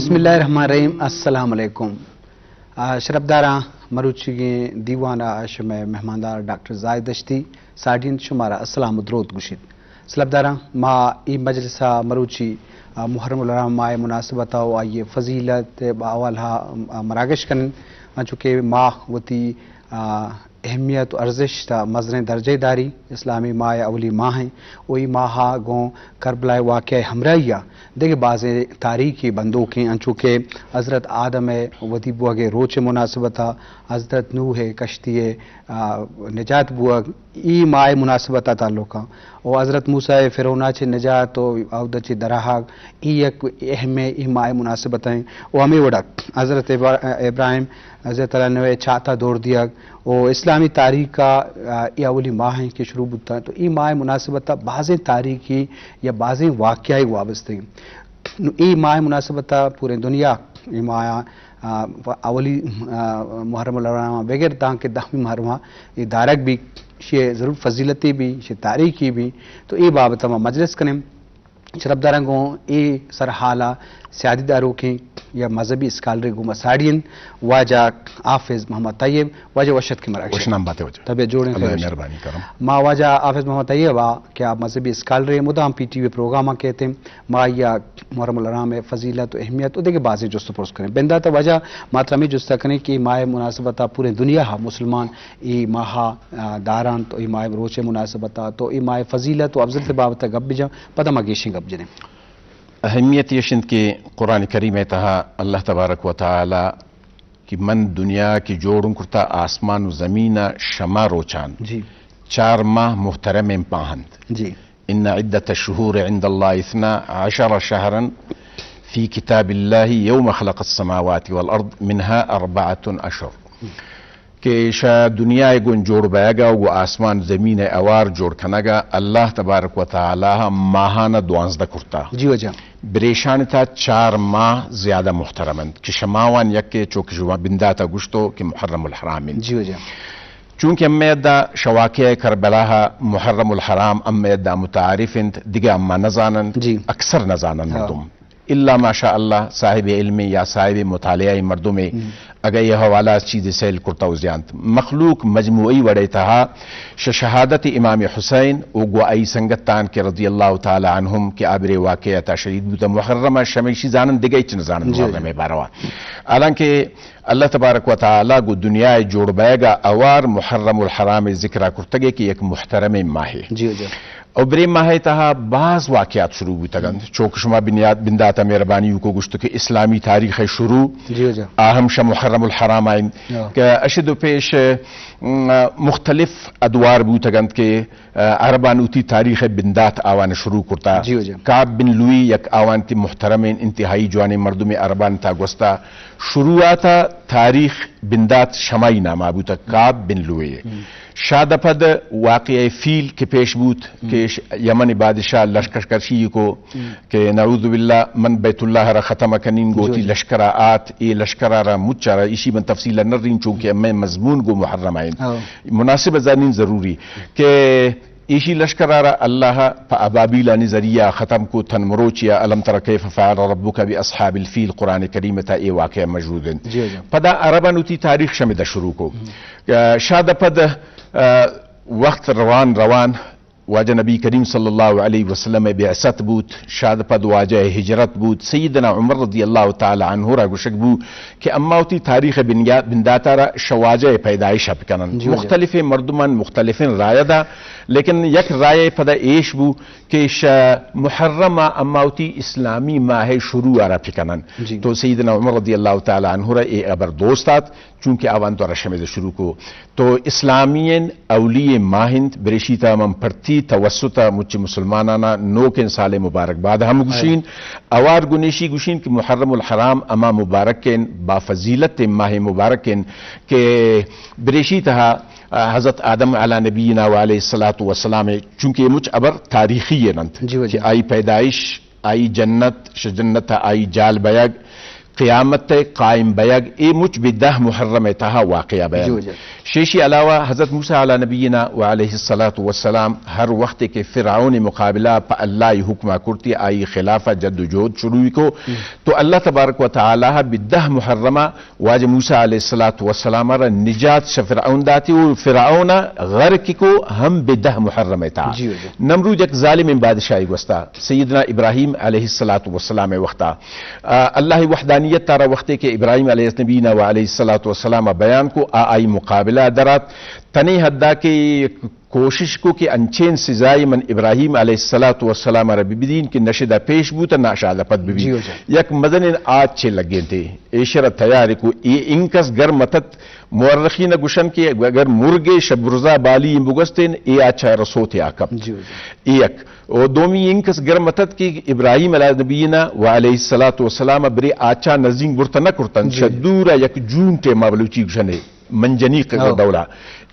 بسم اللہ الرحمن الرحیم۔ السلام علیکم۔ آ، شرپداراں، مروچیگیں دیوان ءَ شمئے مہماندار ڈاکٹر زاہد دشتی ساڑی انت، شمارا السلام و دروت گوشیت۔ شرپداراں، ما اے مجلس ءَ مروچی، آ، محرم الحرام ماہ ءِ مناسبت ءَ و آئی ءِ فضیلت ءِ حوالہ ءَ، آ، مراگش کنیں، انچو کہ ما وتی، آ، اہمیت و ارزشت ءَ مزنیں درجہ داری۔ اسلامی ماہ ءِ اولی ماہ ایں و اے ماہ ءَ گوں کربلا ءِ واقعہ ءِ ہمراہی ءَ دگہ بازیں تاریخی بندوک ایں، انچو کہ حضرت آدم ءِ ودی بوگ ءِ روچ ءِ مناسبت ءَ، حضرت نوح ءِ کشتی ءِ، آ، نجات بوگ، اے ماہ ءِ مناسبت ءَ تعلق ءَ، و حضرت موسیٰ ءِ فرعون ءَ چہ نجات و اودا چہ درآہگ، اے یک اہمیں اے ماہ ءِ مناسبت ایں۔ و ہمے وڑا حضرت ابرا-، ابراہیم رضی اللہ عنہ ءِ چات ءَ دور دیگ و اسلامی تاریخ ءَ، آ، اے اولی ماہ ایں کہ شروع بوتگ، تو اے ماہ ءِ مناسبت ءَ بازیں تاریخی یا بازیں واقعہ وابستہ ایں۔ نو اے ماہ ءِ مناسبت ءَ پوریں دنیا اے ماہ ءَ، آ، اولی، آ، محرم الحرام ءَ بگر دانکہ دہمی محرم ءَ اے دارگ بی، شے ضرور فضیلتے بی، شے تاریخی بی، تو اے بابت ءَ ما مجلس کنیں۔ شرپداراں، گوں اے سرحال ءَ سیادی داروکیں یا مذہبی اسکالرے گوں ما ساڑی انت، واجہ حافظ محمد طیب۔ واجہ وش اتکے مراگش۔ وش نام باتے واجہ۔ طبیعت جوڑ ایں؟ اللہ خیر۔ مہربانی کرم۔ ما واجہ حافظ محمد طیب ءَ کہ آ مذہبی اسکالرے، مدام پی ٹی وی پروگرام ءَ کیت ایں، ما آئی ءَ محرم الحرام ءِ فضیلت و اہمیت و دگہ بازیں جست و پرس کنیں۔ بندات ءَ واجہ ما ترا ہمے جست ءَ کنیں کہ اے ماہ ءِ مناسبت ءَ پوریں دنیا ءَ مسلمان اے ماہ ءَ، آ، دار انت و اے ماہ ءِ روچ ءِ مناسبت ءَ تو اے ماہ ءِ فضیلت و افضلیت ءِ بابت ءَ گپ بجن، پدا ما گیشیں گپ جنیں۔ اہمیت ایش انت کہ قرآن کریم ءِ تہا اللہ تبارک و تعالی کہ من دنیا کہ جوڑ کرتا، آسمان و زمین ءَ شما روچان، جی۔ چار ماہ محترمیں ماہ انت۔ جی۔ ان عدة الشهور عند الله اثنا عشر شهرا في كتاب الله يوم خلق السماوات والأرض منها أربعة أشهر۔ کہ شہ دنیا ءِ گوں جوڑ بئیگ ءَ و گوں آسمان زمین ءِ اوار جوڑ کنگ ءَ اللہ تبارک و تعالی ءَ ماہان ءَ دوانزدہ کرتا۔ جی واجہ۔ بریشان ءِ تہا چار ماہ زیادہ محترم انت کہ شما وان یکے، چو کہ شما بندات ءَ گوشتو کہ محرم الحرام انت۔ جی واجہ۔ چونکہ ہمے ادا شہ واقعہ کربلا ءَ محرم الحرام ہمے ادا متعارف انت، دگہ ہما نزاننت، جی۔ اکثر نزاننت، ہاں۔ مردم۔ الا ماشاء اللہ صاحب علم یا صاحب مطالعہ مردمے، ہم۔ اگہ اے حوالہ ءَ چیزے سیل کرتا و زیانت۔ مخلوق مجموعی وڑے تہا شہ شہادت امام حسین و گوں آئی سنگتان کہ رضی اللہ تعالی عنہم کہ آ برے واقعہ ءِ تہا شہید بوتا، محرم ءِ شہ ہمیشی زاننت، دگہ ہچ نزاننت، جی، محرم ءِ باروا۔ حالانکہ اللہ تبارک و تعالی گوں دنیا ءِ جوڑ بئیگ ءَ اوار محرم الحرام ءِ ذکر ءَ کرتگ ئے کہ یک محترمیں ماہے۔ جی، جی۔ او برے ماہ ءِ تہا باز واقعات شروع بوتگ انت۔ چو کہ شما بنیاد، بندات ءَ مہربانی کو گوشت کہ اسلامی تاریخ ءِ شروع، جی، جی۔ آ ہم شہ محرم الحرام ءَ انت۔ ہاں۔ کہ اشد و پیش، م، مختلف ادوار بوتگ انت کہ عربان وتی تاریخ ءِ بندات آوان شروع کرتا۔ جی واجہ۔ کعب بن لوئی یک آوان تی محترمیں انتہائی جوانیں مردمے عربان تا گوستا۔ شروعات ءَ تاریخ بندات شمائی ناما بوتا، کعب بن لوئی۔ ہم۔ شاد پد واقعہ فیل کہ پیش بوت، ہم۔ کہ ش-، یمن بادشاہ لشکر کشی کو، ہم۔ کہ نعوذ باللہ من بیت اللہ را ختم کنین، گوتی، جی، جی۔ لشکر آت، اے لشکر را مچ را، ایشی من تفصیل نہ رین، چونکہ میں مضمون گو محرم آئین۔ ہاں۔ مناسب زانین ضروری کہ ایشی لشکر ءَ را اللہ پہ ابابیلانی ذریعہ ختم کو، تن مروچی ءَ الم تر کیف فعل ربک باصحاب الفیل قرآن کریم ءِ تہا اے واقعہ موجود انت۔ جی، جی۔ پدا عربان وتی تاریخ شمدا شروع کو۔ ہم۔ شاد پد، آ، وقت روان روان واجہ نبی کریم صلی اللہ علیہ وسلم ءِ بعثت بوت، شاد پد واجہ ءِ ہجرت بوت، سیدنا عمر رضی اللہ تعالی عنہ را گوشگ بو کہ اما وتی تاریخ ءِ بنیاد، بندات ءَ را شہ واجہ ءِ پیدائش ءَ بکنن۔ جی، جی۔ مختلف مردمان مختلف رائے دا، لیکن یک رائے پدا ایش بو کہ شہ محرم ءَ اما وتی اسلامی ماہ ءِ شروع ءَ را بکنن۔ جی۔ تو سیدنا عمر رضی اللہ تعالی عنہ را اے ابر دوست آت، چونکہ آوان تو را شمے شروع کو۔ تو اسلامین اولی ماہ انت، بریشی تا من پرتی توسط ءَ مچ مسلمانانا نوکیں سال مبارک باد ہم گوشین۔ اوار گنیشی گوشین کہ محرم الحرام اما مبارکیں با فضیلت ماہ مبارکیں کہ بریشی تہا، آ، حضرت آدم علی نبینا و علیہ الصلوۃ والسلام، چونکہ مچ ابر تاریخی انت، جی، جی۔ کہ آئی پیدائش، آئی جنت، شہ جنت آئی جال بیگ، قیامت ءِ قائم بیگ، اے مچ بہ دہ محرم ءِ تہا واقعہ بیان۔ جی، جی۔ شیشی علاوہ حضرت موسیٰ علی نبینا و علیہ الصلاۃ والسلام ہر وقت کہ فرعون مقابلہ پہ اللہ ءِ حکم ءَ کرتی، آئی خلاف ءَ جد و جہد شروع کو، تو اللہ تبارک و تعالی بہ دہ محرم ءَ واجہ موسیٰ علیہ الصلاۃ والسلام ءَ را نجات شہ فرعون داتی و فرعون ءَ غرق کو ہم بہ دہ محرم ءِ تہا۔ جی، جی۔ نمرود یک ظالم بادشاہی گوستا، سیدنا ابراہیم علیہ الصلاۃ والسلام ءِ وقتا۔ آ، اللہ ءِ وحدانیت ءَ را وقتے کہ ابراہیم علیہ نبینا و علیہ الصلاۃ والسلام ءَ بیان کو، آ آئی مقابلہ ءَ درات، تنے حدا کہ کوشش کو کہ انچین سزائے من ابراہیم علیہ الصلاۃ والسلام ءَ را بہ بدین کہ نشدہ پیش بوت نہ شادہ پد بہ بی۔ جی، جی۔ یک مزنین آچے لگینتے، ایشرا تیار کو، اے انکس گرم اتت، مورخین گوشن کہ اگر مرگے شہ برزا بالی بگوستین، اے آچا رسوتے آ کپت۔ جی، جی۔ اے یک۔ و دومی انکس گرم اتت کہ ابراہیم علیہ نبینا و علیہ الصلاۃ والسلام برے آچا نزینگ برت نہ کرتن، جی۔ شہ دورا یک جون ٹیما بلوچی گوشنے، منجنیق ہاں۔ ڈولا۔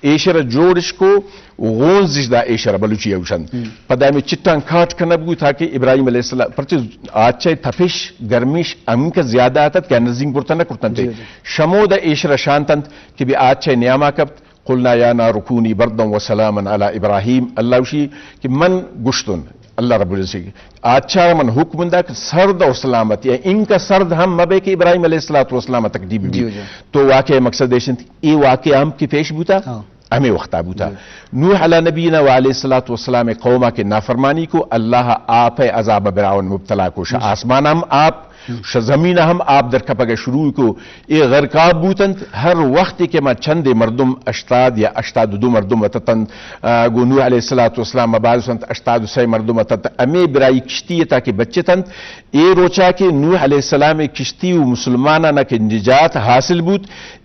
ایشرا جوڑش کو، غونزش دا ایشرا بلوچی گوشن۔ ہم۔ پدا ہمے چٹان کاٹ کنگ بو تاکہ ابراہیم علیہ السلام، پرچہ آچے تپش، گرمیش انکس زیادہ اتت کہ نزینگ برت نہ کرتن تے۔ جی، جی۔ شمودا ایشرا شانتنت کہ بہ آچے نیاما کپت، قلنا یا نار کونی بردا و سلاما علی ابراہیم۔ اللہ گوشی کہ من گوشتن، اللہ رب العزت گوشی، آچارا من حکم دا کہ سرد اور سلامتی ہے، انکا سرد ہم مبے کہ ابراہیم علیہ الصلوۃ والسلام تکلیف بی۔ جی، جی۔ تو واقعہ مقصد ایش انت، اے واقعہ ہم کہ پیش بوتا، ہاں۔ ہمے وقتا بوتا۔ جی۔ نوح علی نبینا و علیہ الصلوۃ والسلام قوما کہ نافرمانی کو، اللہ آپ عذاب براون مبتلا کو، شہ آسمان ہم آپ، شہ زمین ہم آپ در کپگ شروع کو، اے غرقاب بوتنت۔ ہر وقت کہ ما چندے مردم، ہشتاد یا ہشتاد و دو مردم اتتنت، آ، گو نوح علیہ الصلوۃ والسلام ما باز انت، ہشتاد و سئے مردم اتت، ہمے برائی کشتی تاکہ بچتنت۔ اے روچا کہ نوح علیہ السلام کشتی و مسلمانانا کہ نجات حاصل بوت،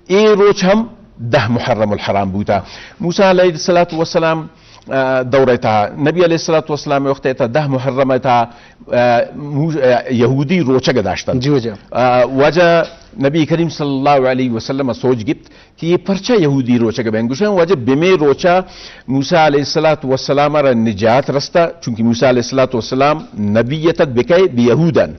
اے روچ ہم دہ محرم الحرام بوتا۔ موسیٰ علیہ الصلوۃ والسلام آ، دور ءِ تہا، نبی علیہ الصلوۃ والسلام ءِ وقت ءِ تہا دہ محرم ءِ تہا، آ، مو-، آ، یہودی روچگ داشتن۔ جی، جی۔ آ، واجہ نبی کریم صلی اللہ علیہ وسلم سوج گپت کہ یہ پرچا یہودی روچگ بین؟ گوشن، واجہ بمے روچا موسیٰ علیہ الصلوۃ والسلام را نجات رستا، چونکہ موسیٰ علیہ الصلوۃ والسلام نبی اتت بکئے بہ یہودن۔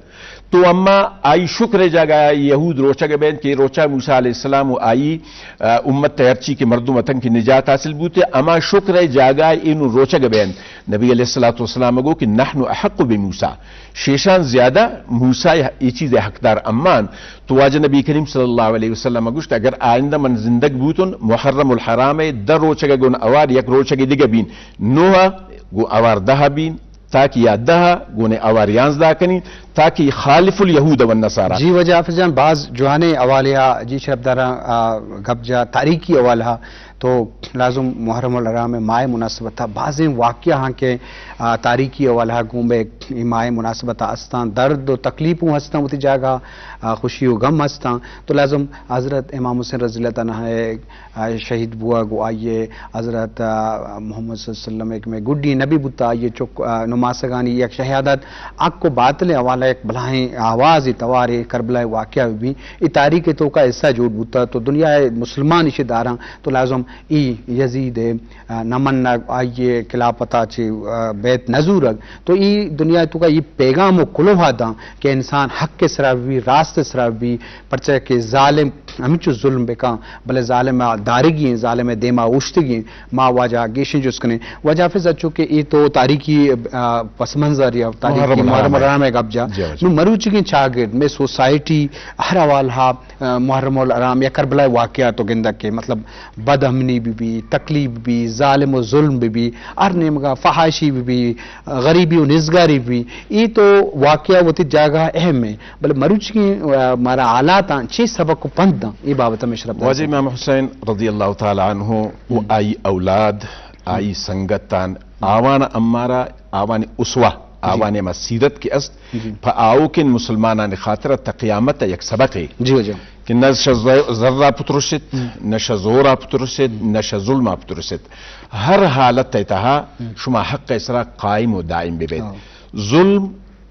تو اما آئی شکر ءِ جاگہ ءَ یہود روچگ بینت کہ روچا موسیٰ علیہ السلام و آئی، آ، امت ءِ ہرچی کہ مردم اتن کہ نجات حاصل بوتے، اما شکر ءِ جاگہ ءَ اینو روچگ بینت۔ نبی علیہ الصلوۃ والسلام گو کہ نحن احق بموسیٰ، شیشان زیادہ موسیٰ ءِ اے چیز ءِ حقدار امان۔ تو واجہ نبی کریم صلی اللہ علیہ وسلم گوشت، اگر آئندہ من زندگ بوتن، محرم الحرام ءِ دہ روچگ گون اوار یک روچگ دگہ بین، نوہ گون اوار دہ بین، تاکہ یا دہ گونے اوار یانزدہ کنی، تاکہ خالف الیہود والنصارا۔ جی، واجہ حافظ جان، باز جوانیں حوالے آ، جی شرفداراں، آ، گپ جا تاریخی حوالہ آ، تو لازم محرم الحرام ماہ مناسبت آ بازیں واقعہ ہاں کہ، آ، تاریخی حوالہ آ گوں بہ اے ماہ مناسبت آ ہستاں، درد و تکلیف ہوں ہستاں وتی جاگہ، آ، خوشی و غم ہستاں، تو لازم حضرت امام حسین رضی اللہ تعالیٰ عنہ آ، شہید بوگ و آئی ءِ حضرت، آ، محمد صلی اللہ علیہ وسلم ایک میں گڈی نبی بوتا، آئی ءِ چک، آ، نماسگانی یک شہادت، حق و باطل ءِ حوالہ یک بلاہیں آواز توارے کربلا ءِ واقعہ بھی اے تاریخ ءِ توکا حصہ جوڑ بوتا۔ تو دنیا ءِ مسلمان ایشی داراں تو لازم اے یزید ءِ، آ، نہ منگ، آئی ءِ خلافت ءَ چہ، آ، بیت نہ زورگ، تو اے دنیا ءِ توکا اے پیغام و کلوہ داں کہ انسان حق ءِ سرا بھی، راست ءِ سرا بھی، پرچہ کہ ظالم ہمینچو ظلم بکاں، بلے ظالم ءَ دارگی ایں، ظالم ءِ دیما اوشتگی ایں۔ ما واجہ گیشیں جست کنیں۔ واجہ حافظ، اچو کہ اے تو تاریخی، آ، پس منظر یا تاریخی محرم محرم الحرام ءِ گپ جا۔ جی، جی۔ نوں مروچیگیں چاگرد، مئے سوسائٹی ہر حوالہ، آ، محرم الحرام یا کربلا ءِ واقعہ تو گندگ کہ مطلب بد امنی بہ بی، تکلیف بہ بی، ظالم و ظلم بہ بی، ہر نیمگا فحاشی بہ بی، غریبی و نزگاری بہ بی، اے تو واقعہ وتی جاگہ اہم ایں۔ بلے مروچیگیں، آ، مارا حالاتاں چے سبق و پند داں، اے بابت ءَ مئے شرفدار واجہ صاحب۔ امام حسین رضی اللہ تعالیٰ عنہ و آئی اولاد، آئی سنگتان، آوان امارا، آوانی اسوہ، آوانی ہما سیرت کہ است، جی۔ پہ آؤکیں مسلمانانی خاطر تا قیامت یک سبقے۔ جی، جی۔ کہ نہ شہ ز-، زر ءَ پترست، نہ شہ زور ءَ پترست، نہ شہ ظلم ءَ پترست۔ ہر حالت ءِ تہا شما حق ءِ سرا قائم و دائم بہ بیت۔ ہاں۔ ظلم،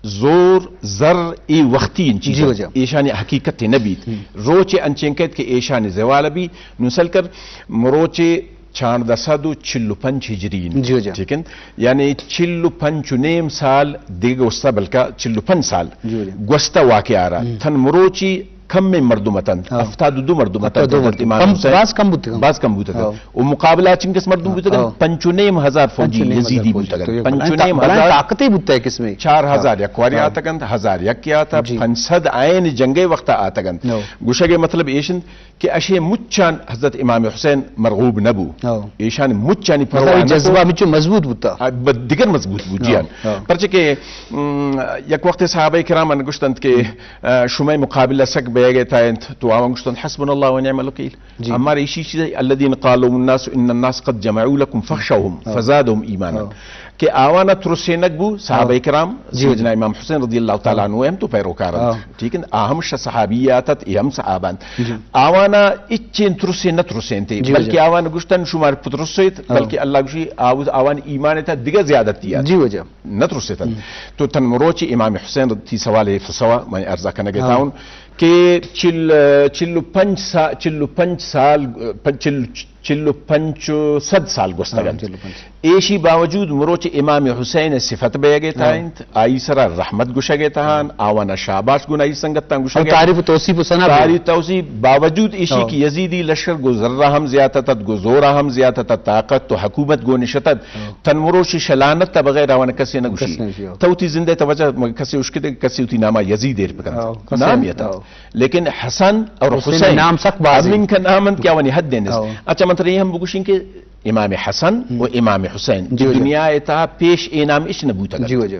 زور، زر، اے وختی ایں چیز، جی، واجہ۔ ایشانی حقیقت نہ بیت۔ روچے انچیں کئیت کہ ایشانی زوال بی۔ نوں سل کر، مروچے چاردہ سد و چل و پنچ ہجری ایں۔ جی، واجہ۔ ٹھیک ایں؟ یعنی چل و پنچ و نیم سال دگہ گوستہ، بلکہ چل و پنچ سال، جی، واجہ۔ گوستہ واقعہ را۔ تھن مروچی کمیں مردم اتنت، ہاں۔ ہفتاد و دو مردم اتنت، ہفتاد و دو حضرت مردم۔ امام کم، حسین باز کم بوتگاں۔ باز کم بوتگاں۔ ہاں۔ و مقابلہ چنکس مردم بوتگاں؟ ہاں۔ پنچ و نیم ہزار فوجی، پنچ و نیم ہزار یزیدی فوجی بوتگاں۔ بوتگاں۔ پنچ و نیم ہزار۔ بلائیں طاقتے بوتگ قسمے۔ چار ہزار ہاں۔ یک واری ہاں۔ آتگنت، ہزار یک آتا، جی۔ پنچ سد آئین جنگے وقت آتگنت۔ ہاں۔ گوشگے مطلب ایشنت کہ اشے مچان حضرت امام حسین مرغوب نہ بو۔ ہاں۔ ایشان مچانی مطلب پرواہ نہ جذبہ کو۔ مچو مضبوط بوتا۔ آ، ب-، دگر مضبوط بو، جی ہاں۔ ہاں۔ ہاں۔ پرچہ کہ، ام، یک وقت صحابہ کرام ان گوشتنت کہ، آ، شمئے مقابلہ سک بیگے تھا انت، تو آوان گوشتنت، "حسبنا اللہ و نعم الوکیل۔" جی۔ ہمارے اسی چیز ہے، "الذین قال لهم الناس ان الناس قد جمعوا لکم فخشوهم ہاں۔ فزادهم ایمانا۔" ہاں۔ کہ آوان ترسینگ بو، صحابہ ہاں۔ کرام، جی، جی۔ سیدنا امام حسین رضی اللہ تعالی ہاں۔ عنہ ہم تو پیروکار انت۔ ہاں۔ ٹھیک ہے، آ ہم شہ صحابیات ات، اے ہم صحابہ انت۔ جی۔ آوانا اچین ترسے نہ ترسینتے، جی، بلکہ جی۔ آوان گوشتن، "شمار پترسیت"، ہاں۔ بلکہ اللہ گوشی، آو-، آوان ایمان تا دگہ زیادتی آت۔ جی، وجہ۔ نہ ترسیتن۔ ہم۔ تو تن مروچی امام حسین تی سوال فسوا، من عرضہ کنگے ہاں۔ تاؤن کہ چل، چل و پنچ سا-، چل و پنچ سال، پن-، چل، چل و پنچ سد سال گوستگ ہاں، انت۔ چل و پنچ۔ ایشی باوجود مروچ امام حسین صفت بیگے تھا ہاں۔ انت، آئی سرا رحمت گوشگے تھا ہاں۔ آوانا شاباش گن آئی سنگتاں گوشگے۔ تعریف و توصیف و ثنا بی۔ تعریف توصیف باوجود ایشی ہاں۔ کہ یزیدی لشکر گو زرہ ہم زیادہ تت، گو زورہ ہم زیادہ تت، طاقت و حکومت گو نشتت۔ ہاں۔ تن مروچی شلانت تا بغیر آوان کسی نہ گوشی۔ کسی نہ گوشی، ہاں۔ تو تی زندے تا وجہ مگر کسی اشکتے، کسی تی ناما یزید ایر بکن۔ ہاں، کسی، نام یتت۔ ہاں۔ لیکن حسن اور حسین حسین نام سک باز انت۔ ہمین کا نام انت کہ آوانی حد دینست۔ ہاں۔ اچھا، من ترا یہ ہم بگوشیں کہ امام حسن ہم۔ و امام حسین جی، جی۔ دنیا تا پیش اے نام اچ نہ بوتگ۔ جی، جی۔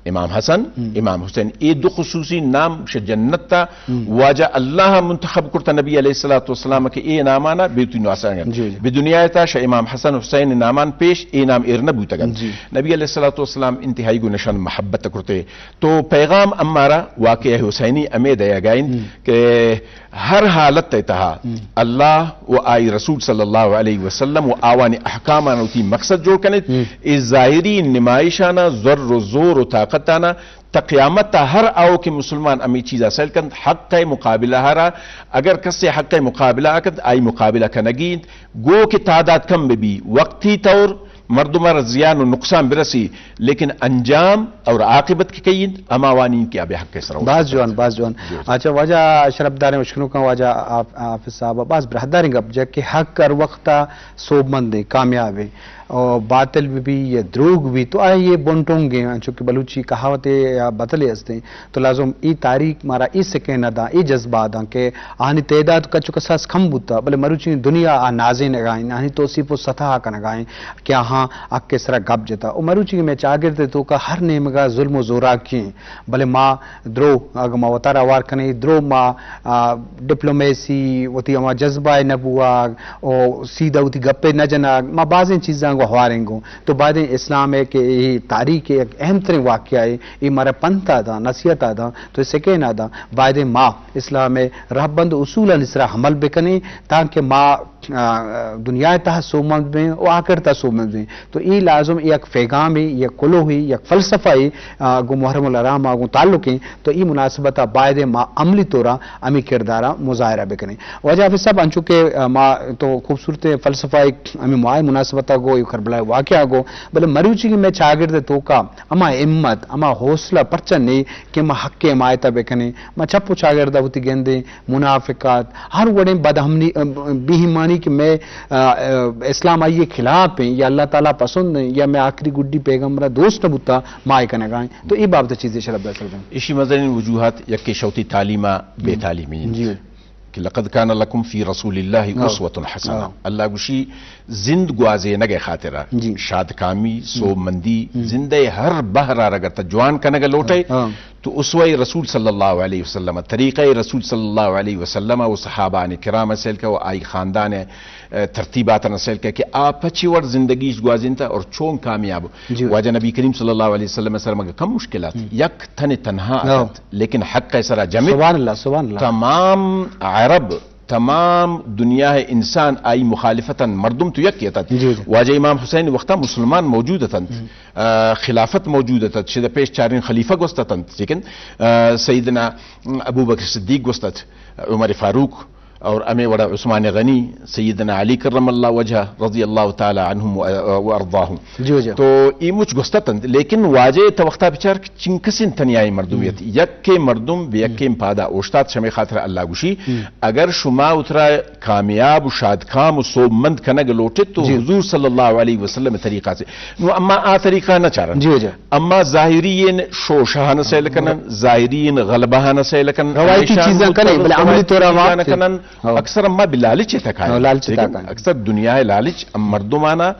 امام حسن، ہم۔ امام حسین، اے دو خصوصی نام شہ جنت تا ہم۔ واجہ اللہ منتخب کرتا نبی علیہ الصلوۃ والسلام کہ اے نامانا بے تو نواسا۔ جی، جی۔ بے دنیا تا شہ امام حسن حسین نامان پیش اے نام ایر نہ بوتگ۔ جی۔ نبی علیہ الصلوۃ والسلام انتہائی گو نشان محبت کرتے۔ تو پیغام امارا واقعہ حسینی امے دیگا انت ہم۔ کہ ہر حالت تہا ہم۔ اللہ و آئی رسول صلی اللہ علیہ وسلم و آوانی احکامانا وتی مقصد جوڑ کنیت۔ ہم۔ اے ظاہری نمائشانا زر و زور و طاقتانا تا قیامت تا ہر آؤکیں مسلمان امی چیزا سیل کنت، حق مقابلہ را، اگر کسے حق مقابلہ کنت، آئی مقابلہ کنگی انت، گو کہ تعداد کم بہ بی، وقتی طور مردم را زیان و نقصان برسی، لیکن انجام اور عاقبت کہ کئی انت، ہما وانی انت کہ آ بہ حق سرا باز جوان، باز جوان۔ جی۔ اچھا، واجہ شرف داریں اشکنوکاں، واجہ حاف-، حافظ صاحب، باز براہداریں گپ جا کہ حق ہر وقت سوبمند انت، کامیاب انت، اور باطل بہ بی یا دروگ بہ بی تو آئی بنٹونگ انت، انچو کہ بلوچی کہاوتے یا بتلے ہستیں۔ تو لازم ای تاریخ مارا ای سکین داں، ای جذبہ داں کہ آہانی تعداد کچ و کساس کم بوتا، بلے مروچی دنیا آ نازینگا انت، آہانی توصیف و سطح کنگا انت کہ آہاں حق سرا گپ جتا۔ و مروچی مئے چاگرد توکا ہر نیمگا ظلم و زوراکی انت، بلے ما درو، اگہ ما وتارا ہوار کنیں، درو ما، آ، ڈپلومیسی، وتی ہما جذبہ نہ بوگ، و سیدھا وتی گپے نہ جنگ، ما بازیں چیزاں گوں ہواریں گوں۔ تو بایدیں اسلام ء کہ اے تاریخ ء یک اہم ترین واقعہ ء، اے مارا پنت ء داں، نصیحت ء داں، تو سکین ء داں، بایدیں ما اسلام ء رہبند اصولانی سرا عمل بکنیں تانکہ ما، آ، دنیا ء تہا سوبمند بیں و آخرت ء سوبمند بیں۔ تو اے لازم اے یک پیغامے، یک کلوہے، یک فلسفہ اے، آ، گوں محرم الحرام ء گوں تعلق ایں۔ تو اے مناسبت ء بایدیں ما عملی طور ء ہمے کردار ء مظاہرہ بکنیں۔ واجہ حافظ صاحب، انچو کہ، آ، ما تو خوبصورت فلسفہ ء ہمے ماہ ء مناسبت ء گو، اے کربلا ء واقعہ ء گو، بلے مروچی کہ مئے چاگرد ء توکا ہما ہمت، ہما حوصلہ پرچہ نے کہ ما حق ء حمایت ء بکنیں، ما چپ و چاگرد ء وتی گندیں منافقات، ہر وڑیں بدامنی، بے ایمانی کہ مئے، آ، آ، اسلام آئی ء خلاف ایں یا اللہ تعالی پسند ایں یا مئے آخری گڈی پیغمبر ء دوست نہ بوتا، ما اے کنگا ایں۔ تو اے بابت ء چیزے شرف دار سر بیں۔ ایشی مزنیں وجوہات یکے شوتی تعلیم ء بے تعلیمی انت۔ جی۔ کہ لقد کان لکم فی رسول اللہ ہاں۔ اسوۃ حسنہ۔ ہاں۔ اللہ گوشی زند گوازینگ ء خاطر ء جی۔ شادکامی، سوبمندی، ہم۔ زند ء ہر بہر ء اگر تہ جوان کنگ ء لوٹئے، ہاں۔ تو اسوہ رسول صلی اللہ علیہ وسلم، طریقہ رسول صلی اللہ علیہ وسلم و صحابان کرام سیل کہ و آئی خاندان ء ترتیبات ء سیل کہ، کہ آ پچی وڑ زندگیش گوازینتا اور چون کامیاب۔ جی۔ واجہ نبی کریم صلی اللہ علیہ وسلم سر مگہ کم مشکلات، ہم۔ یک تن تنہا ہاں۔ اتت، لیکن حق ء سرا جمع۔ سبحان اللہ، سبحان اللہ۔ تمام عرب، تمام دنیا ء انسان آئی مخالفتن مردم تو یک اتت۔ جی، جی۔ واجہ امام حسین وقتا مسلمان موجود اتنت۔ ہم۔ آ، خلافت موجود اتت، شد پیش چارین خلیفہ گوست اتنت، لیکن، آ، سیدنا ابو بکر صدیق گوست ات، عمر فاروق، اور ہمے وڑا عثمان غنی، سیدنا علی کرم اللہ وجہ، رضی اللہ تعالی عنہم و، و ارضاہم۔ جی، جی۔ تو ای مچ گوستہ تنت، لیکن واجہ تا وقتا بچار کہ چنکسین تنیائی مردم یت، یکے مردم بہ یکے پادا اوشتات، شمے خاطر اللہ گوشی، اگر شما اترا کامیاب و شادکام و سوبمند کنگ لوٹت تو جی۔ حضور صلی اللہ علیہ وسلم طریقہ سے۔ نو اما آ طریقہ نہ چارن۔ جی، جی۔ اما ظاہری ان شوشہ نہ سیل کنن، ظاہری ان غلبہ نہ سیل کنن، روایتی ہمیشہ چیزاں کنن، بلے عملی طور چیزاں نہ کنن۔ ہاں۔ اکثر اما بلالچ تکائے۔ ہاں، لالچ تکائے۔ اکثر دنیا ہے لالچ ام مردمانا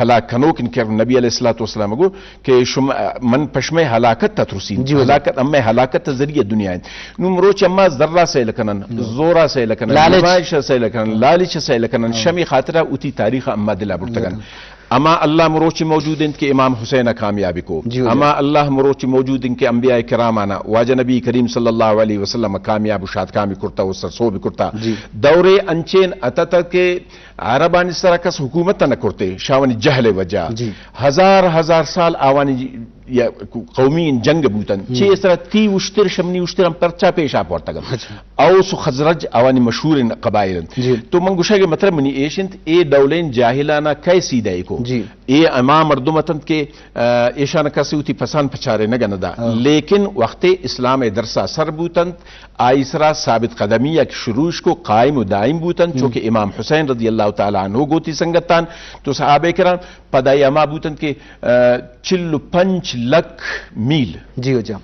ہلاک کنوک ان کہ نبی علیہ الصلوۃ والسلام گو کہ شما، من پشمے ہلاکت تا ترسین۔ جی، جی۔ ہلاکت، امے ہلاکت ذریعہ دنیا ہے۔ نو مروچ اما زرا سیل کنن، زورا سیل کنن، لالچ۔ نمائش سیل کنن، لالچ سیل کنن، شمی خاطرہ اتی تاریخ اما دلا برتگن۔ اما اللہ مروچی موجود انت کہ امام حسین کامیابی کو۔ جی، جی۔ اما اللہ مروچی موجود انت کہ انبیاء کرامانا واجہ نبی کریم صلی اللہ علیہ وسلم کامیاب و شادکامی کرتا و سرسوبی کرتا۔ جی۔ دورے انچین اتت کہ عربانی سرا کس حکومت نہ کرتے، شاوانی جہل وجہ۔ جی۔ ہزار ہزار سال آوانی یا قومی جنگ بوتن۔ چے اس طرح تی اشتر شمنی اشتر ہم پرچا پیش آپ ورتگن۔ اچھا۔ اوس و خزرج آوانی مشہور قبائل انت۔ جی۔ تو من گوشگ مطلب منی ایش انت، اے ڈولین جاہلانا کئے سیدہ کو؟ جی۔ اے اما مردم اتنت کہ، آ، ایشان کسی وتی پسان پچارے نہ گندا۔ ہاں۔ لیکن وقت اسلام درسا سر بوتنت، آئی سرا ثابت قدمی یک شروعش کو قائم و دائم بوتنت، چونکہ امام حسین رضی اللہ تعالی عنہ گوتی سنگتان، تو صحابہ کرام پدا اے ہما بوتنت کہ، آ، چل و پنچ لکھ میل۔ جی، ہو جا۔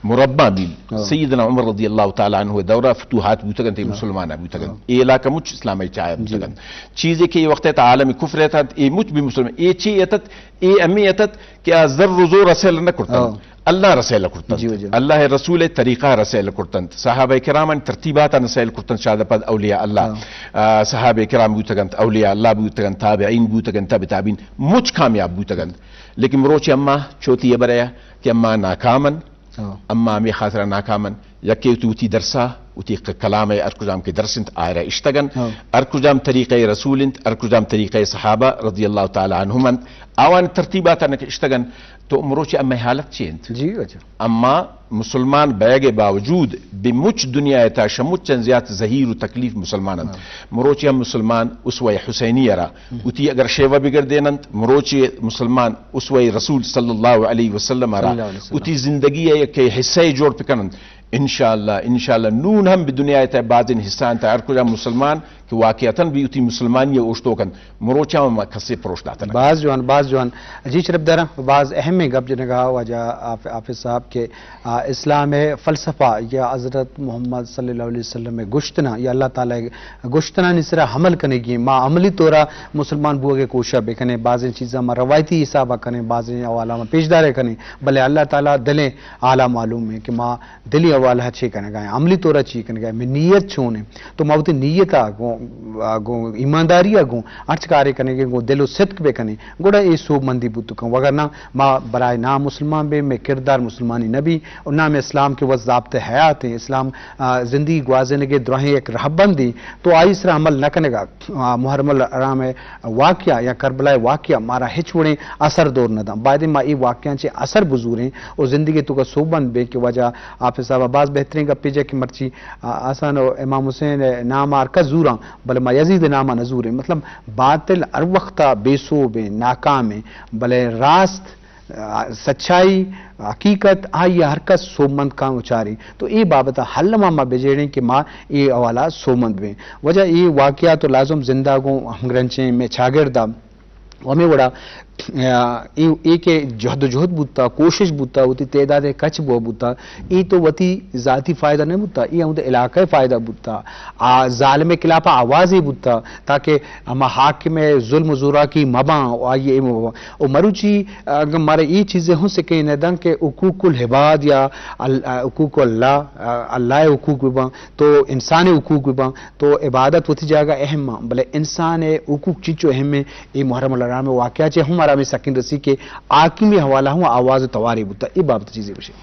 مربع میل۔ ہاں۔ سیدنا عمر رضی اللہ تعالی عنہ دورہ فتوحات بوتگنت، اے مسلمان بوتگنت۔ اے علاقہ مچ اسلام چایا بوتگنت۔ چیزے کہ اے وقت تا عالم کفر تھا، اے مچ بھی مسلمان۔ اے چی اتت، اے امی اتت کہ آ زر و زور رسیل نہ کرتنت۔ ہاں۔ اللہ رسیل کرتنت۔ جی، جی۔ اللہ رسول طریقہ رسیل کرتنت۔ صحابہ کرام ترتیبات رسیل کرتنت، شاد پد اولیاء اللہ۔ ہاں۔ آ، صحابہ کرام بوتگنت، اولیاء اللہ بوتگنت، تابعین بوتگنت، تبع تابعین، مچ کامیاب بوتگنت۔ لیکن مروچی اما چوتی بریا کہ اما ناکامن، ہاں۔ اما ہمے خاطرا ناکامن، یکے وتی، وتی درسا، وتی ق-، کلام ہر کجام کہ درس انت، آئرا اشتگن، ہاں۔ ہر کجام طریقہ رسول انت، ہر کجام طریقہ صحابہ رضی اللہ تعالی عنہم انت، آوان ترتیباتا نہ اشتگن، تو مروچی اما حالت چی انت؟ جی، اچھا۔ اما مسلمان بیگ باوجود بہ مچ دنیا تا شمچن زیات زہیر و تکلیف مسلمان انت۔ ہاں۔ مروچی ہم مسلمان اسوہ حسینی را وتی اگر شیوہ بگردیننت، مروچی مسلمان اسوہ رسول صلی اللہ علیہ وسلم را صلی اللہ علیہ وسلم۔ وتی زندگی یک حصہ جوڑ بکننت۔ انشاءاللہ، انشاءاللہ نون ہم بہ دنیا تا بازین حصہ انت، ہر کجا مسلمان کہ واقعتاً بھی وتی مسلمانی اوشتوک انت، مروچا ہم کسے پروش داتہ نہ۔ باز جوان، باز جوان۔ جی شرف دارا، باز اہم گپ جنگا واجہ حاف-، حافظ صاحب کہ آ، اسلام ءِ فلسفہ یا حضرت محمد صلی اللہ علیہ وسلم ءِ گوشتنا یا اللہ تعالی ءِ گوشتنانی سرا عمل کنگی، ما عملی طورا مسلمان بوگ ءِ کوشش بکنیں، بازیں چیزاں ما روایتی حساب ءَ کنیں، بازیں حوالہ ما پیش دارے کنیں، بلے اللہ تعالی دلیں حالا معلوم ہے کہ ما دلی حوالہ چے کنگا ہیں، عملی طورا چے کنگا ہیں، میں نیت چون ہے۔ تو ما وتی نیت ءَ گوں، آ، گوں ایمانداری ءَ گوں ہرچ کارے کنگے گوں دل و صدق بہ کنیں، گڑا اے سوبمندی بوت کن۔ وگرنہ ما برائے نام مسلمان بیں، مئے کردار مسلمانی نہ بی، و نام اسلام کہ وت ضابطہ حیات ہیں، اسلام، آ، زندگی گوازینگے دراہیں یک رہبندی، تو آئی سرا عمل نہ کنگا، آ، محرم الحرام ءِ واقعہ یا کربلا ءِ واقعہ مارا ہچ وڑیں اثر دور نہ داں۔ بایدیں ما اے واقعہ چے اثر بزوریں و زندگی توکا سوبمند بیں کہ واجہ حافظ صاحب باز بہترین گپے جا کہ مرچی، آ، حسن و امام حسین ءِ نام ءَ ہر کس زوراں، بلے ما یزید ءِ نام ءَ نہ زوریں۔ مطلب، باطل ہر وقت ءَ بے سوب ایں، ناکام ایں، بلے راست، آ، سچائی، حقیقت، آئی ءَ ہر کس سوبمند کاں و چاریں۔ تو اے بابت ءَ ہر لمحہ ما بجیڑیں کہ ما اے حوالہ ءَ سوبمند بیں۔ واجہ اے واقعہ تو لازم زندہ گوں ہمگرنچیں مئے چاگرد ءَ و ہمے وڑا، آ، اے، اے کہ جہد و جہد بوتا، کوشش بوتا، وتی تعداد ءِ کچ بو بوتا، اے تو وتی ذاتی فائدہ نہ بوتا، اے ہمود علاقہ ءِ فائدہ بوتا، آ ظالم ءِ خلاف آوازے بوتا، تاکہ ہما حاکم ءِ ظلم و زوراکی مباں، و آئی ءَ اے مباں۔ و مروچی اگاں مارا اے چیزے ہوں سکین داں کہ حقوق العباد یا ال-، حقوق اللہ، اللہ ءِ حقوق بباں، تو انسان ءِ حقوق بباں، تو عبادت وتی جاگہ اہم آں، بلے انسان ءِ حقوق چنچو اہم ایں، اے محرم الحرام ءِ واقعہ چے ہم ہمارا ہمے سکین رسی کہ حاکمی حوالہ ہوں آواز و توارے بوتا، اے بابت چیزے بشے۔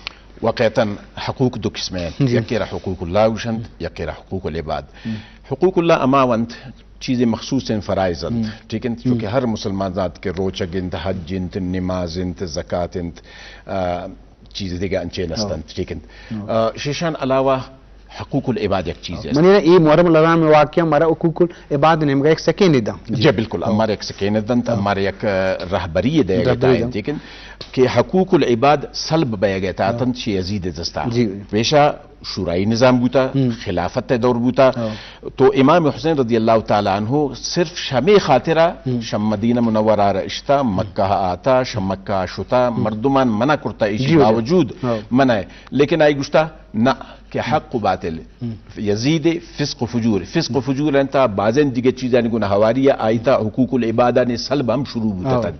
واقعتاً حقوق دو قسم انت، جی۔ یکے را حقوق اللہ گوشنت، یکے را حقوق العباد۔ حقوق اللہ ہما انت، چیزے مخصوص انت، فرائض انت، ٹھیک انت، چونکہ ہر مسلمان زانت کہ روچگ انت، حج انت، نماز انت، زکات انت، آ، چیز دگہ انچین است انت، ٹھیک انت۔ آ، شیشان علاوہ حقوق العباد یک چیزے است. منی نا اے محرم الحرام واقعہ مارا حقوق العباد نیمگا یک سکین داں. جی، بالکل. ہمارا یک سکین دنت، ہمارا یک، اه، رہبری دے گا. لیکن کہ حقوق العباد سلب بہ گئے تا تن چی یزید دستا. جی. پیشا شورائی نظام بوتا، خلافت دور بوتا. تو امام حسین رضی اللہ تعالی عنہ صرف شمی خاطرہ شم مدینہ منورہ را اشتا، مکہ آتا، شم مکہ شتا، مردمان منع کرتا، ایشی باوجود منع. لیکن آئی گشتا، نہ، کہ حق و باطل، یزید فسق و فجور، فسق و فجور انت، بازیں دیگہ چیزانی گون ہواری آئی تا حقوق العبادانی سلب ہم شروع بوتتن.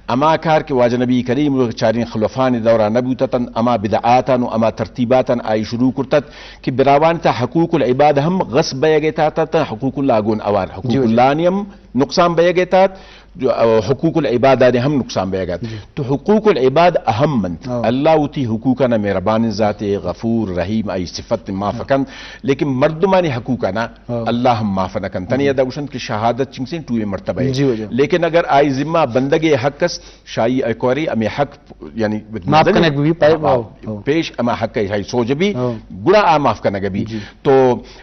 اما کار کہ واجہ نبی کریم چاریں خلفان دورا نہ بوتتن، اما بدعاتان و اما ترتیباتان آئی شروع کرتت کہ براوان تا حقوق العباد ہم غصب بیگے تا تا حقوق اللہ گون اوار، حقوق اللہ نی ہم نقصان بیگے تا، جو، اه، حقوق العباد آنے ہم نقصان بیگ ات. تو حقوق العباد اہم انت. اللہ وتی حقوقانا مہربان ذات، غفور، رحیم، آئی صفت معاف کنت، لیکن مردمانی حقوقانا اللہ ہم معاف نہ کنت. تنی ادا گوشنت کہ شہادت چنگسیں ٹوئے مرتبہ ہے. لیکن اگر آئی ذمہ بندگے حق است، شاہی اکوری ہمیں حق، یعنی معاف کنگ بی، پائے، پیش ہما حق ہے، شاہی سوج بی، گڑا آ معاف کنگ بی. تو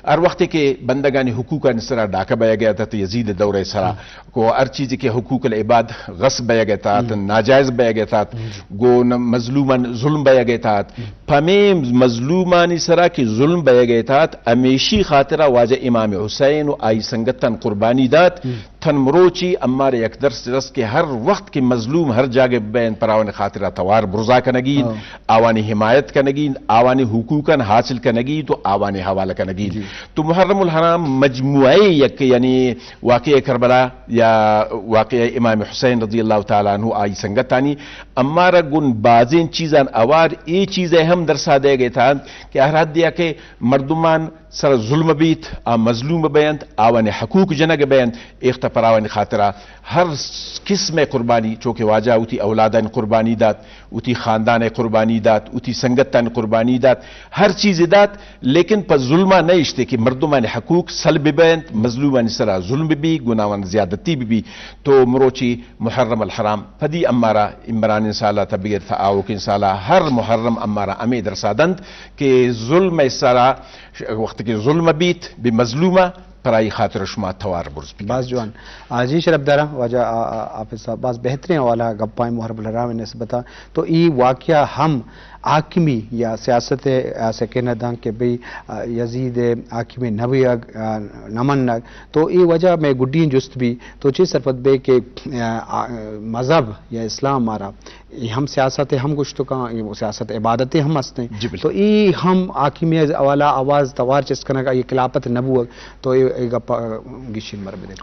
ہر وقت کہ بندگانی حقوقانی سرا ڈاکہ بیگ ات یزید دور سرا، کو ہر چیز کہ حقوق العباد غصب بیگ اتات، ناجائز بیگ اتات، گو مظلومان ظلم بیگ اتات، پمے مظلومانی سرا کہ ظلم بیگ اتات، ہمیشی خاطرہ واجہ امام حسین و آئی سنگتان قربانی دات. تن مروچی امارے یک درس رس کہ ہر وقت کہ مظلوم ہر جاگہ بین پراوان خاطرہ توار برزا کنگی، آوانی حمایت کنگی، آوانی حقوقان حاصل کنگی تو آوانی حوالہ کنگی. تو محرم الحرام مجموعہ یک، یعنی واقعہ کربلا یا واقعہ امام حسین رضی اللہ تعالی عنہ آئی سنگتانی، امارا گون بازیں چیزان اوار اے چیزے ہم درسا دے گئے تھا کہ ہر حد یا کہ مردمان سر ظلم بیت، آ مظلوم بینت، آوانی حقوق جنگ بینت، ایخت پراوانی خاطرہ ہر قسم قربانی، چونکہ واجہ وتی اولادان قربانی دات، وتی خاندان قربانی دات، وتی سنگتان قربانی دات، ہر چیز دات، لیکن پہ ظلمہ نہ اشتے کہ مردمانی حقوق سلب بینت، مظلومانی سرا ظلم بی، گناہان زیادتی بی. تو مروچی محرم الحرام پدی امارا عمران سالا تا بگر تا آوکین سالا ہر محرم امارا ہمے درسا دنت کہ ظلم سرا وقت کہ ظلم بیت بہ مظلومہ، پرائی خاطر شما توار برز بکن. باز جوان. آ، جی شرف دارا واجہ، آ، آ، حافظ صاحب، باز بہترین حوالہ گپائیں محرم الحرام نسبتا. تو ای واقعہ ہم حاکمی یا سیاست، آ، سکینہ دان کہ بھئی، آ، یزید حاکمی نہ بیگ، آ، نہ منگ. تو ای وجہ میں گڈین جست بھی، تو چی سرپد بے کہ، آ، آ، مذہب یا اسلام مارا اے ہم سیاست ہم گوشت کاں، اے سیاست عبادت ہم ہستیں. جی، بالکل. تو اے ہم حاکمی حوالہ آواز توار چست کنگ، اے خلافت نہ بوگ، تو اے، اے گپ گیشین مر بدے.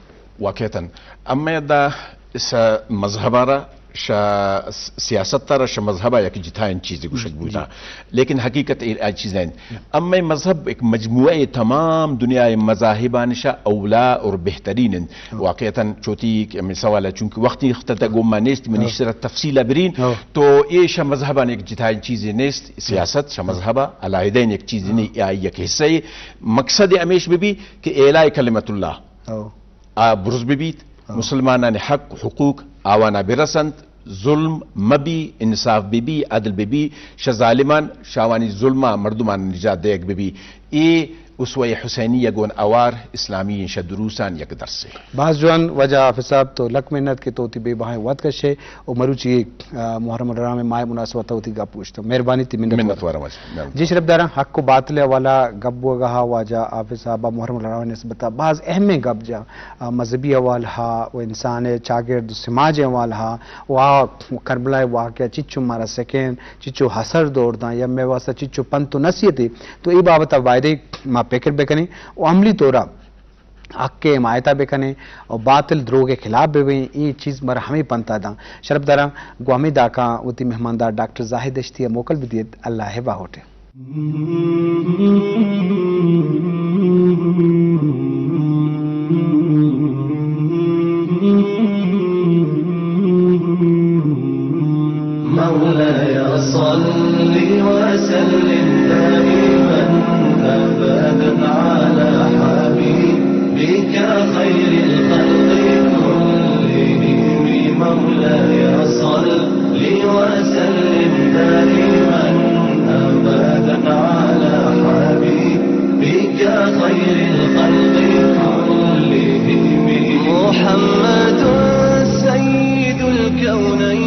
واقعتاً، اما دا اس مذہب را شا سیاست را شا مذہب یک جتائیں چیزی گوشگ بوتا. لیکن حقیقت اے، اے چیز ہیں. اما مذہب ایک مجموعہ تمام دنیا مذاہبان شا اولا اور بہترین ہیں. واقعتاً چوتی کہ ہمیں سوال ہے، چونکہ وقتی اختت گوما نیست، منی سر تفصیل برین، تو اے شا مذہبان ایک جتائیں چیزی نیست، سیاست شا مذہب علیحدہ یک چیزی نہیں، یا یک حصہ ہے. مقصد ہمیش بی کہ اعلاء کلمت اللہ آ برز بہ بیت، مسلمانانی حق، حقوق آوانا برسنت، ظلم مبی، انصاف بہ بی، عدل بہ بی، شہ ظالمان، شاوانی ظلما مردمان نجات دیگ بہ بی. اے اسوہ حسینیہ گون اوار اسلامی شہ دروسان یک درسے. باز جوان واجہ حافظ صاحب، تو لک منت کہ تو تی بے بہائیں وقت کشے و مروچی، آ، محرم الحرام ماہ مناسبت وتی گپ گوشت. مہربانی تی منت. منت وارم. جی شرف داراں، حق و باطل حوالہ گپ بوگا ہا، واجہ حافظ صاحب محرم الحرام نسبتا باز اہمیں گپ جا، آ، مذہبی حوالہ ہا و انسان چاگرد و سماج حوالہ ہا و آ کربلا واقعہ چچو مارا سکین، چچو حسر دور داں یا مئے واسطہ چچو پنت و نصیحتے، تو اے بابتا بایدے ما فکر بکنیں و عملی طورا حق ء حمایت ء بہ کنیں و باطل دروگ ء خلاف بہ بیں، اے چیز مارا ہمے پنت ء داں. شرپ داراں گوں ہمے داکاں وتی مہماندار ڈاکٹر زاہد دشتی ء موکل بہ دیت. اللہ ء باہوٹ. مولاي صل وسلم دائما أبدا على حبيبك خير الخلق كلهم. مولاي صل وسلم دائما أبدا على حبيبك الخلق كلهم. محمد سيد الكونين.